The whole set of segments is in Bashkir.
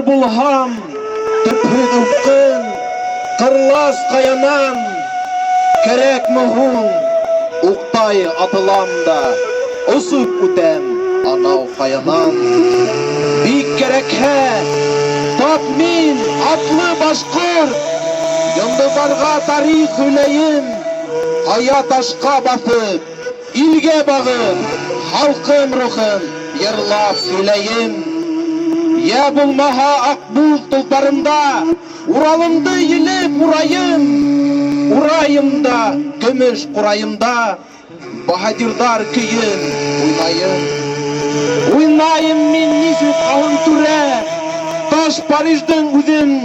Батыр булһам, төпһөҙ упҡын, ҡырлас ҡаянан, Кәрәкме һуң, уҡтай атылам да, осоп үтәм анау ҡаянан. Бик кәрәкһә, тап мин, атлы башҡорт, Йондоҙҙарға тарих һөйләйем, Ҡая ташҡа баҫып, илгә бағып, Халҡым рухын йырлап сөйләйем. Йә булмаһа аҡбуҙ толпарымда Уралымды елеп урайым, Урайым да көмөш ҡурайымда Баһадирҙар көйөн уйнайым. Уйнайым мин нисек Аһын түрә, Таш Париждың үҙен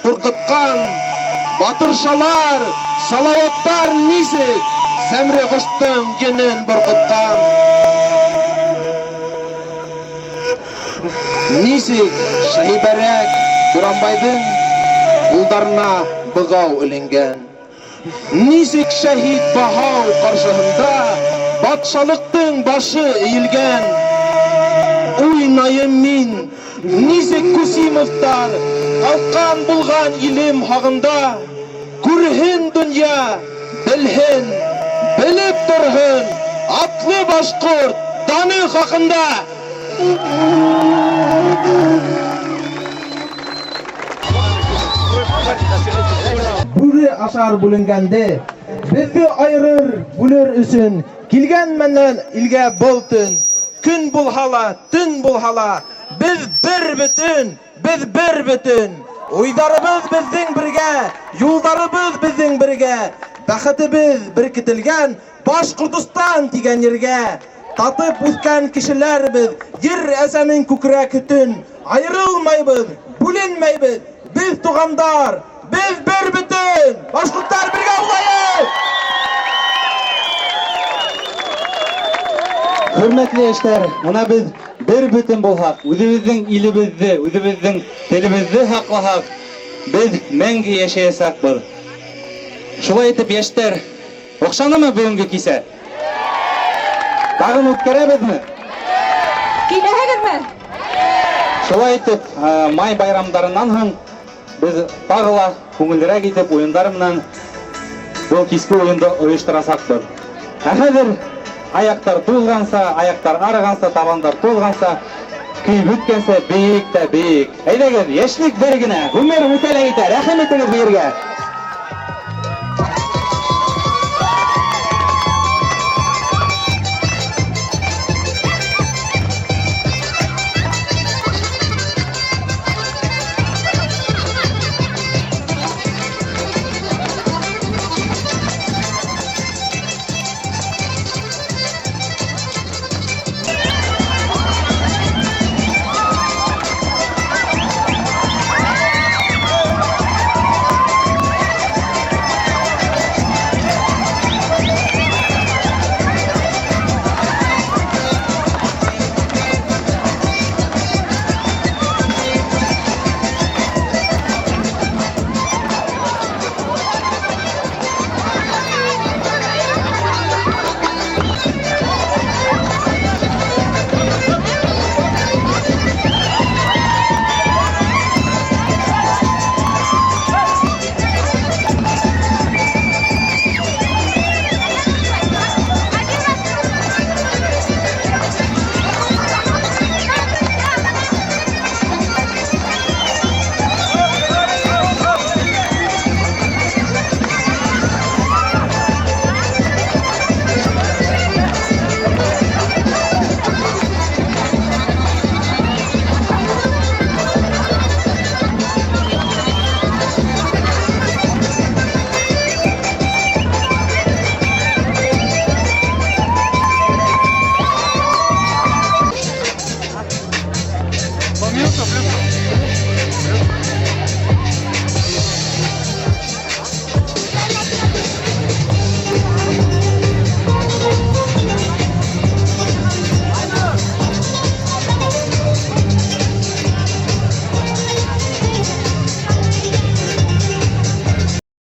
ҡурҡытҡан, Батыршалар, Салауаттар нисек Сәмреғоштоң енен борҡотҡан. Нисек Шаһибәрәк Буранбайҙың ҡулдарына бығау эленгән. Нисек шәһит Баһау ҡаршыһында батшалыҡтың башы эйелгән. Уйнайым мин, нисек Кусимовтар ҡалҡан булған илем һағында. Күрһен донъя, белһен, белеп торһон атлы башҡорт даны хаҡында! Бүре ашар бүленгәнде, Беҙҙе айырыр, бүлер өсөн Килгән менән илгә был төн. Көн булһа ла, төн булһа ла, Беҙ бер бөтөн, беҙ бер бөтөн. Уйҙарыбыҙ беҙҙең бергә, Юлдарыбыҙ беҙҙең бергә. Бәхетебеҙ беркетелгән Башҡортостан тигән ергә. Татып үҫкән кешеләр беҙ, Ер әсәнең күкрәк һөтөн. Айырылмайбыҙ, бүленмәйбеҙ, Беҙ туғандар, беҙ бер бөтөн! Башҡорттар бергә булайыҡ! Хөрмәтле йәштәр, мына беҙ бер бөтөн булһаҡ, үҙебеҙҙең илебеҙҙе, үҙебеҙҙең телебеҙҙе һаҡлаһаҡ, беҙ мәңге йәшәйәсәкбеҙ. Шулай итеп, йәштәр, оҡшанымы бөгөнгө кисә? Тағын үткәрәбеҙме? Киләһегеҙме? Шулай итеп, май байрамдарынан һуң беҙ тағы ла күңеллерәк итеп уйындар менән был киске уйынды ойошторасаҡбыҙ. Ә хәҙер аяҡтар туҙғанса, аяҡтар арығанса, табандар туҙғанса, көй бөткәнсә бейек тә бейек. Әйҙәгеҙ, йәшлек бер генә, ғүмер үтә лә китә, рәхим итегеҙ бейергә.